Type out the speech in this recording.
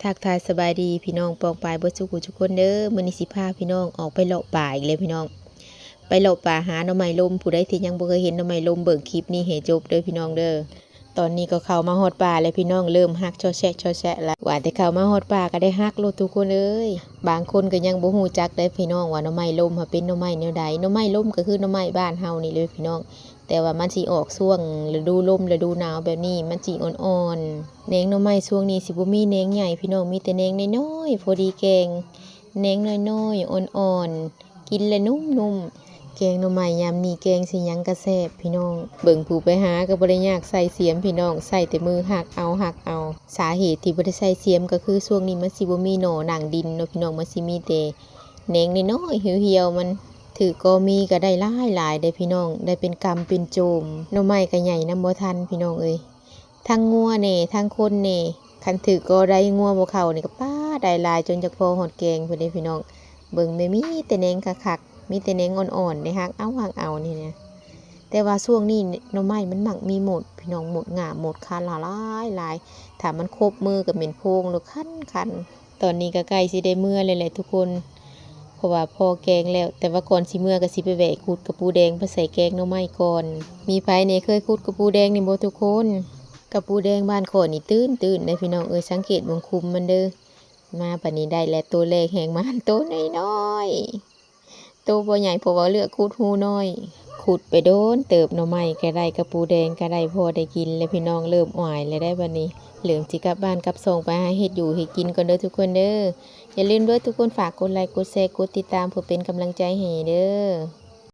ທັກທາຍສະບາຍດີພີ່ນ້ອງປ້ອງປາຍເບິດສູ່ຜູ້ສູ່ຄົນເດີ. ມື້ນີ້ຊິພາພີ່ນ້ອງອອກໄປເລາະປ່າອີກແລ້ວພີ່ນ້ອງ, ໄປເລາະປ່າຫາໜໍ່ໄມ້ລົມ. ຜູ້ໃດທີ່ຍັງບໍ່ເຄີຍເຫັນໜໍ່ໄມ້ລົມ ເບິ່ງຄລິບນີ້ໃຫ້ຈົບເດີພີ່ນ້ອງເດີ. ຕອນນີ້ກໍເຂົ້າມາຮອດປ່າແລ້ວພີ່ນ້ອງ, ເລີ່ມຫັກຊໍແຊະຊໍແຊະແລ້ວ. ວ່າແຕ່ເຂົ້າມາຮອດປ່າກໍໄດ້ຫັກໂລດທຸກຄົນເອີຍ. ບາງຄົນກໍຍັງບໍ່ຮູ້ຈັກເດ້ພີ່ນ້ອງ ວ່າໜໍ່ໄມ້ລົມຫັ້ນເປັນໜໍ່ໄມ້ແນວໃດ. ໜໍ່ໄມ້ລົມກໍຄືໜໍ່ໄມ້ບ້ານເຮົານີ້ເລີຍພີ່ນ້ອງ, ແຕ່ວ່າມັນຊິອອກຊ່ວງລະດູລົມລະດູໜາວແບບນີ້ ມັນຊິອ່ອນໆ. ແໜງໜໍ່ໄມ້ຊ່ວງນີ້ຊິບໍ່ມີແໜງໃຫຍ່ພີ່ນ້ອງ, ມີແຕ່ແໜງນ້ອຍໆ ພໍດີແກງ. ແໜງນ້ອຍໆ ອ່ອນໆ ກິນແລະນຸ້ມໆ. ແກງໜໍ່ໄມ້ຍາມນີ້ແກງໃສ່ຫຍັງກະແຊບພີ່ນ້ອງ. ເບິ່ງຜູ້ໄປຫາກໍບໍ່ໄດ້ຍາກໃສ່ສຽມພີ່ນ້ອງ, ໃຊ້ແຕ່ມືຫັກເອົາຫັກເອົາ. ສາເຫດທີ່ບໍ່ໄດ້ໃສ່ສຽມກໍຄືຊ່ວງນີ້ມັນຊິບໍ່ມີໜໍ່ໜັງດິນເນາະພີ່ນ້ອງ, ມັນຊິມີແຕ່ແໜງນ້ອຍໆ ຫ່ຽວໆ ມັນ. ຖືກກໍມີກໍໄດ້ຫຼາຍໆ ເດ້ພີ່ນ້ອງ, ໄດ້ເປັນກຳເປັນໂຈມ. ໜໍ່ໄມ້ກໍໃຫຍ່ນຳບໍ່ທັນພີ່ນ້ອງເອີຍ. ທັງງົວແດ່ ທັງຄົນແດ່, ຄັນຖືກກໍໄດ້ງົວບໍ່ເຂົ້ານີ້ກໍປາດ ໄດ້ຫຼາຍຈົນຢາກພໍຮອດແກງພຸ້ນເດ້ພີ່ນ້ອງ. ເບິ່ງແມ່ ມີແຕ່ແໜງຄັກໆ ມີແຕ່ແໜງອ່ອນໆ ໄດ້ຫັກເອົາຫັກເອົານີ້ນະ. ແຕ່ວ່າຊ່ວງນີ້ໜໍ່ໄມ້ມັນມັກມີມົດພີ່ນ້ອງ, ມົດງາ ມົດຄັນຫຼາຍໆ. ຖ້າມັນຄົບມືກໍແມ່ນໂພງໂລດຄັນໆ. ຕອນນີ້ກໍໃກ້ຊິໄດ້ເມືອແລ້ວແຫຼະທຸກຄົນ, ເພາະວ່າພໍແກງແລ້ວ. ແຕ່ວ່າກ່ອນຊິເມືອກໍຊິໄປແຫວະຂຸດກະປູແດງໄປໃສ່ແກງໜໍ່ໄມ້ກ່ອນ. ມີໃຜແດ່ເຄີຍຂຸດກະປູແດງນີ້ບໍ່ທຸກຄົນ? ກະປູແດງບ້ານຂ້ອຍນີ້ຕື້ນໆ ເດ້ພີ່ນ້ອງເອີຍ, ສັງເກດເບິ່ງຂຸມມັນເດີ. ມາບັດນີ້ໄດ້ແລ້ວໂຕແລກ, ແຮງມານໂຕນ້ອຍໆ ໂຕບໍ່ໃຫຍ່ ເພາະວ່າເລືອກຂຸດຮູນ້ອຍ. ຂຸດໄປໂດນເຕີບ, ໜໍ່ໄມ້ກໍໄດ້ ກະປູແດງກໍໄດ້, ພໍໄດ້ກິນແລ້ວພີ່ນ້ອງ. ເລີ່ມອວຍແລ້ວໄດ໋ບັດນີ້, ເລີ່ມຊິກັບບ້ານກັບຊ່ອງໄປຫາເຮັດຢູ່ເຮັດກິນກ່ອນເດີທຸກຄົນເດີ. ຢ່າລືມເດີທຸກຄົນ, ຝາກກົດໄລ ກົດແຊ ກົດຕິດຕາມ ເພື່ອເປັນກຳລັງໃຈໃຫ້ເດີ.